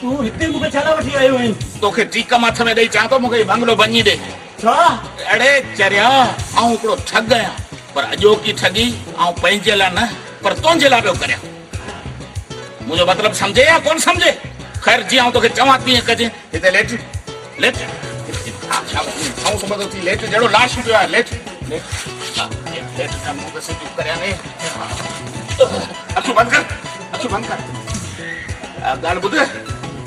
تون هتي مون کي ڇا لاء وٺي آيو آهين؟ توکي ٽيڪ مٿ ۾ ڏئي چوان ٿو مون کي هي بنگلو ڀڃي ڏي. ڇا؟ اڙي چريا، آئون هڪڙو ٺڳ آهيان، پر اڄوڪي ٺڳي آئون پنهنجي لاء نه پر تنهنجي لاء پيو ڪريان. منهنجو مطلب سمجهي يا ڪونه سمجهي؟ خير جيئن آئون توکي چوان تيئن ڪجين. هتي ليٽ، ليٽ. سائون سمجهندو ٿي ليٽ جهڙو لاش پيو آهي. Late, late. ها، ليٽ ته مون کي سڌيون ڪريان ني. اکيون بند ڪر، اکيون بند ڪر. ڳالهه ٻڌ،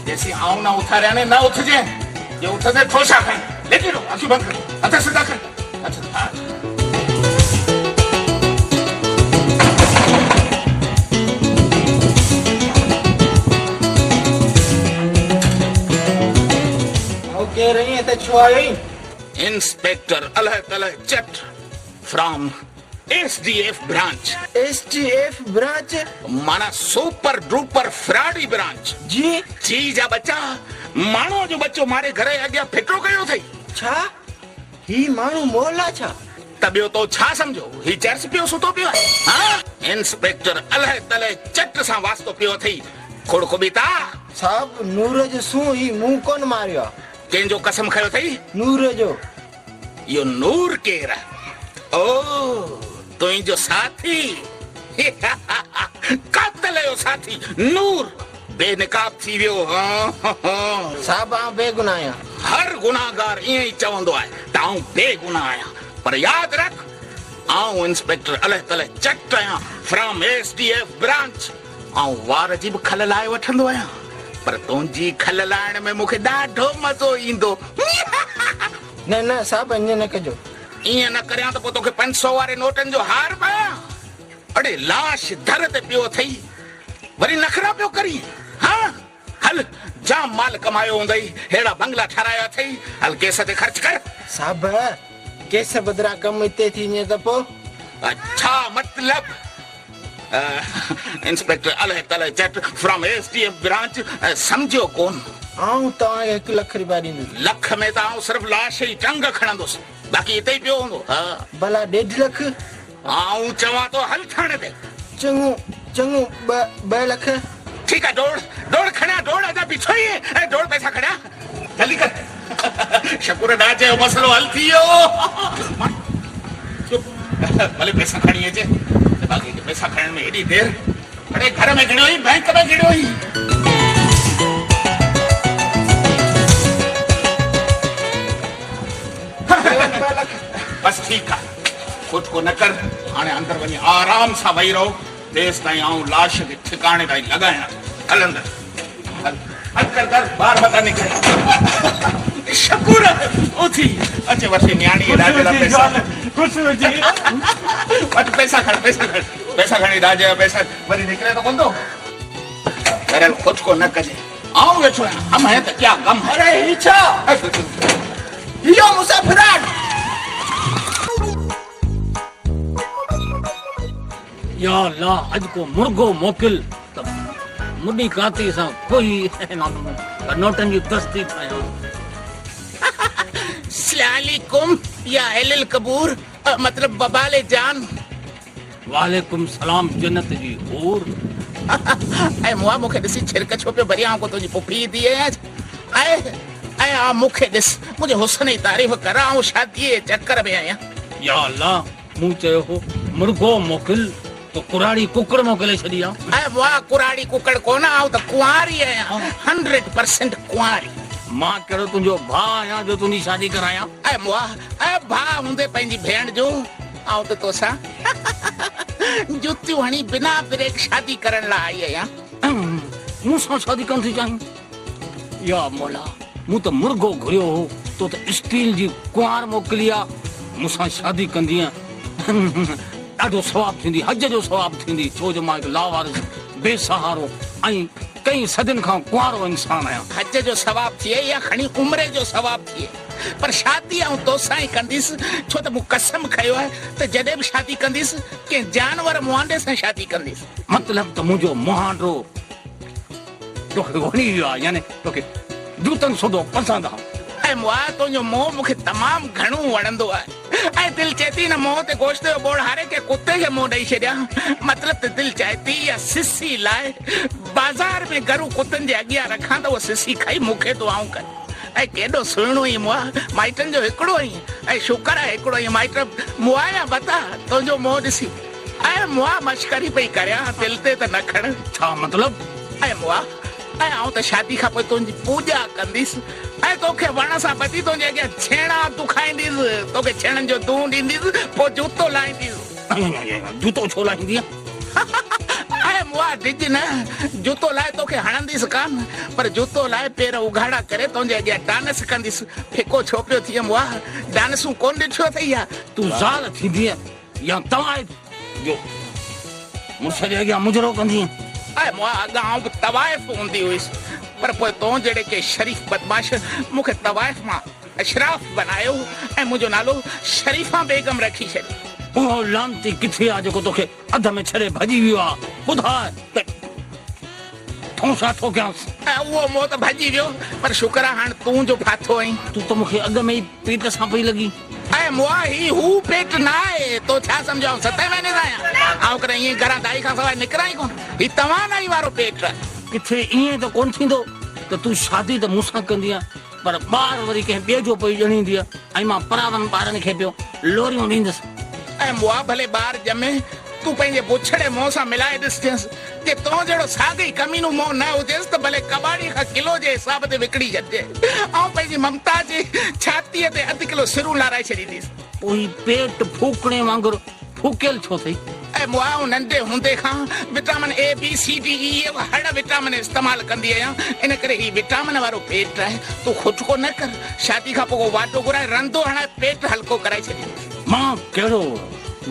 جيسين آئون نه اٿاريان ني نه اٿجين. جي اٿندين ٺوسا کائين. ليٽي رهو، اکيون بند ڪر، هٿ سڌا ڪر. هٿ ها. ڀائو ڪير آهين هتي ڇو آيو آهين؟ انسپيڪٽر الهه تلهه Chat from S D F branch. S D F branch? معنيٰ سپر ڊوپر فراڊي برانچ. جي؟ جي جا ٻچا، ماڻهوء جو ٻچو ماري گهر جي اڳيان ڦٽو ڪيو اٿئي. ڇا؟ هي ماڻهو مئل آ ڇا؟ ته ٻيو تو ڇا سمجهيو؟ هي چرس پيو ستو پيو آهي؟ ها؟ انسپيڪٽر الهه تلهه چٽ سان واسطو پيو اٿئي، کوڙ کٻيتا. صاحب نور جو سون هي مون ڪونه ماريو آ. ڪنهن جو قسم کنيو اٿئي؟ نور جو. اهو نور ڪير آ؟ او تنهنجو ساٿي. قاتل جو ساٿي نور بي نقاب ٿي ويو. صاحب آئون بي گناهه آهيان. هر گناهگار ائين ئي چوندو آهي ته آئون بي گناهه آهيان پر ياد رک آئون انسپيڪٽر الهه تلهه چٽ آهيان from S D F branch. آئون وار جي به کل لاهي وٺندو آهيان پر تنهنجي کل لاهڻ ۾ مون کي ڏاڍو مزو ايندو. نه نه صاحب ائين نه ڪجو. ائين نه ڪريان ته پوء توکي 500 واري نوٽن جو هار پايان. اڙي لاش در تي پيو اٿئي وري نخرا پيو ڪرين ها هل جام مال ڪمايو هوندئي ههڙا بنگلا ٺهرايا اٿئي هل ڪيس تي خرچ ڪر. صاحب ڪيس بدران ڪم هتي ٿي وڃي ته پوء. ڇا مطلب؟ انسپيڪٽر الهه تلهه Chat from S D F branch سمجهيو ڪون. آئون توهان کي هڪ لک رپيا ڏيندس. لک ۾ ته آئون صرف لاش جي ٽنگ کڻندس باقي هتي ئي پيو هوندو. ڀلا ڏيڍ لک؟ آئون چوان ٿو هل ٿاڻي تي. چڱو چڱو ٻه لک. ٺيڪ آ ڊوڙ ڊوڙ کڻيا ڊوڙ اڃا بيٺو ئي ۽ ڊوڙ پئسا کڻيا جلدي ڪر. شڪور ڏاچي جو مسئلو حل ٿي ويو. چپ ڀلي پئسا کڻي اچي باقي پئسا کڻڻ ۾ ايڏي دير. اڙي گهر ۾ گهڙيو ئي بئنڪ ۾ گهڙيو ئي. بس ٺيڪ آ. کوٽڪو نه ڪر، هاڻي اندر وڃي آرام سان ويهي رهو، تيستائين آئون لاش کي ٺڪاڻي تائين لڳايان ٿو. هل اندر، هل، هل ڪر در، ٻاهر متان نڪرين. شڪر اٿي اچ وٺي نياڻيء ڏاجي لاء پئسا. خوش هجي. وٺ پئسا کڻ، پئسا کڻ، پئسا کڻي ڏاجي جا پئسا وري نڪري ته ڪونه ٿو. بهرحال کوٽڪو نه ڪجي، آئون ويٺو آهيان، هم هين ته ڪيا غم هي. اڙي هي ڇا؟ اهو مون سان فراڊ. يا الله اڄ ڪو مرغو موڪل ته مڏي ڪاتي سان کوهي نوٽن جي دستي ٺاهيان. سلام يا اهل القبور مطلب وبال جان. وعليڪم سلام جنت جي حور. اي مئا مون کي ڏسي ڇرڪ ڇو پيو ڀرين آئون ڪو تنهنجي پڦي ٿي آهيان ڇا؟ اي اي آ مون کي ڏس منهنجي حسن جي تعريف ڪر آئون شاديء جي چڪر ۾ آهيان. يا الله مون چيو هو مرغو موڪل تو ڪراڙي ڪڪڙ موڪلي ڇڏي آ. اي مئا ڪراڙي ڪڪڙ ڪونه آئون ته ڪنواري آهيان هنڊريڊ پرسينٽ ڪنواري. مان ڪهڙو تنهنجو ڀاء آهيان جو تنهنجي شادي ڪرايان. اي مئا اي ڀاء هوندي پنهنجي ڀيڻ جو آئون ته توسان جتيون هڻي بنا بريڪ شادي ڪرڻ لاء آئي آهيان. مون سان شادي ڪرڻ ٿي چاهين؟ يا مولا مون ته مرغو گهريو هو، تو ته اسٽيل جي ڪنوار موڪلي آ. مون سان شادي ڪندينء ڏاڍو ثواب ٿيندي، حج جو ثواب ٿيندي، ڇو جو مان هڪ لاوارث، بي سهارو ۽ ڪئين صدين کان ڪنوارو انسان آهيان. حج جو ثواب ٿئي يا کڻي عمري جو ثواب ٿئي. پر شادي آئون توسان ئي ڪنديس، ڇو ته مون قسم کنيو آهي ته جڏهن به شادي ڪنديس، ڪنهن جانور مهانڊي سان شادي ڪنديس. مطلب ته منهنجو مهانڊو توکي وڻي ويو آهي، يعني توکي جوتن سوڌو پسند آهي. اي مئا، تنهنجو منهن مون کي تمام گهڻو وڻندو آهي ۽ دل چئي ٿي هن منهن تي گوشت جو ٻوڙ هاري ڪنهن ڪتي کي منهن ڏئي ڇڏيان. مطلب ته دل چاهي ٿي اها سسي لاهي بازار ۾ گرو ڪتن جي اڳيان رکان ته اهو سسي کائي مون کي دعائون ڪن. ۽ ڪيڏو سهڻو ئي مئا، مائٽن جو هڪڙو ئي ۽ شڪر آهي هڪڙو ئي مائٽ مئا يا بتا، تنهنجو منهن ڏسي ۽ مئا مشڪري پئي ڪريان، دل تي ته نه کڻ. ڇا مطلب؟ ۽ مئا، ۽ آئون ته شادي کان پوء تنهنجي پوڄا ڪنديس ۽ توکي وڻ سان ٻڌي تنهنجي اڳيان ڇيڻا دکائينديس، توکي ڇيڻن جو دونهون ڏينديس، پوء جوتو لاهينديس. جوتو ڇو لاهيندينء؟ اي مئا ڊڄ نه، جوتو لاهي توکي هڻنديس ڪانه، پر جوتو لاهي پير اگهاڙا ڪري تنهنجي اڳيان ڊانس ڪنديس. ڦڪو ڇو پيو ٿئين مئا؟ ڊانسون ڪونه ڏٺيون اٿئي ڇا؟ تون زال ٿيندينء يا طوائف جو مڙس جي اڳيان مجرو ڪندينء؟ اي مئا اڳ آئون به طوائف هوندي هيس، پر پوء تون جهڙي ڪنهن شريف بدمعاش مون کي طوائف مان اشراف بنايو ۽ منهنجو نالو شريفان بيگم رکي ڇڏيو. اهو لعنتي ڪٿي آ جيڪو توکي اڌ ۾ ڇڏي ڀڄي ويو آ؟ ٻڌاء ته ٺونشا ٺوڪيانس. ۽ اهو مئو ته ڀڄي ويو، پر شڪر آ هاڻ تون جو ڦاٿو آهين. تون ته مون کي اڳ ۾ ئي پيٽ سان پئي لڳين. اي مئا هي هو پيٽ نه آهي، تو ڇا سمجهيو آئون ستين مهيني سان آهيان؟ آئون ڪڏهن ائين گهران دائي کان سواء نڪران ئي ڪونه. هي توانائي وارو پيٽ آهي. ڪٿي ائين ته ڪونه ٿيندو ته تون شادي ته مون سان ڪندينء پر ٻار وري ڪنهن ٻئي جو پئي ڄڻيندينء ۽ مان پراون ٻارن کي پيو لوريون ڏيندس. اي مئا ڀلي ٻار ڄمي، تون پنهنجي بڇڙي منهن سان ملائي ڏسجينس. جي تو جهڙو ساڳئي ڪمينو منهن نه هجيس ته ڀلي ڪٻاڙي کان ڪلو جي حساب تي وڪڻي ڇڏجي. آئون پنهنجي ممتا جي ڇاتيء تي اڌ ڪلو سرون لارائي ڇڏينديس. پوء هي پيٽ ڦوڪڻي وانگر ڦوڪيل ڇو اٿئي؟ اي مئا آئون ننڍي هوندي کان vitamin A B C D E F هڙ وٽامن استعمال ڪندي آهيان ان ڪري هي وٽامن وارو پيٽ آهي. تون خٽڪو نه ڪر. شادي کان پوء ڪو واڍو گهرائي رندو هڻائي پيٽ هلڪو ڪرائي ڇڏينديس. مان ڪهڙو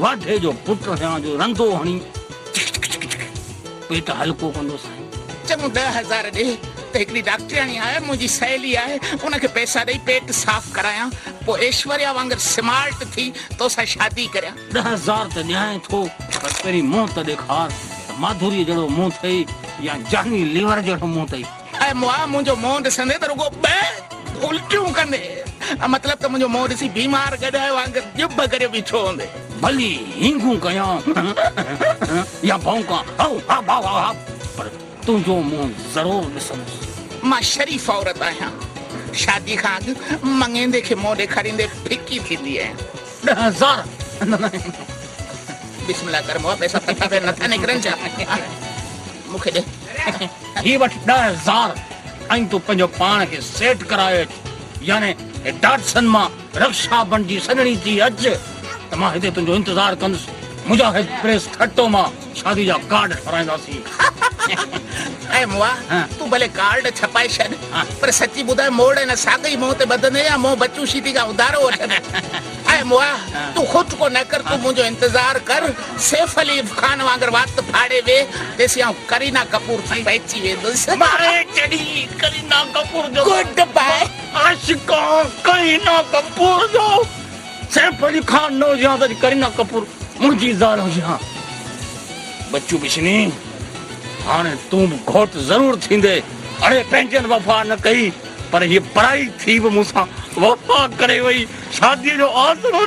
واڍي جو پٽ آهيان جو رندو هڻي پيٽ هلڪو ڪندو سائين. چڱو 10,000 ڏي ته هڪڙي ڊاڪٽرياڻي آهي منهنجي سهيلي آهي ان کي پئسا ڏئي پيٽ صاف ڪرايان پوء ايشوريا وانگر سمارٽ ٿي توسان شادي ڪريان. 10,000 ته ڏيانء ٿو پر پهرين منهن ته ڏيکار ته ماڌوريء جهڙو منهن اٿئي يا جاني ليور جهڙو منهن اٿئي. اي مئا منهنجو منهن ڏسندي ته رڳو ٻه الٽيون ڪندي مطلب ته منهنجو منهن ڏسي بيمار گڏهه وانگر ڄڀ ڪريو بيٺو هوندي. ڀلي هينگون ڪيان يا ڀونڪان هائو ها ڀاء ها ها پر تنهنجو منهن ضرور ڏسندس. مان شريف عورت آهيان. شادي کان اڳ مڱيندي کي منهن ڏيکاريندي ڦڪي ٿيندي آهيان. 10,000 بسم الله ڪر مئا پئسا ڦٿا پيا نٿا نڪرن ڇا؟ مون کي ڏي. هي وٺ 10,000 ۽ تون پنهنجو پاڻ کي سيٽ ڪرائي اچ يعني ڊاٽسن مان رڪشا بڻجي سڏڻي ٿي اچ ته مان هتي تنهنجو انتظار ڪندس. مجاهد پريس ٺٽو مان شادي جا ڪارڊ ٺهرائينداسين. اي مئا تون ڀلي ڪارڊ ڇپائي ڇڏ پر سچي ٻڌاء موڙ ان ساڳئي منهن تي ٻڌندين يا منهن بچو شيدي کان اڌارو وٺندين؟ اي مئا تون خٽڪو نه ڪر تون منهنجو انتظار ڪر سيف علي خان وانگر وات ڦاڙي ويهه تيسين آئون ڪرينا ڪپور ٿي پهچي ويندس. ماري ڇڏي ڪرينا ڪپور جو. Good bye. عاشق آن ڪرينا ڪپور جو. سيف علي خان نه هجي ها ته اڄ ڪرينا ڪپور منهنجي زال هجي ها. بچو بشني هاڻي تون به گهوٽ ضرور ٿيندي. اڙي پنهنجن وفا نه ڪئي پر هيء پرائي ٿي به مون سان وفا ڪري وئي. شاديء جو آسرو.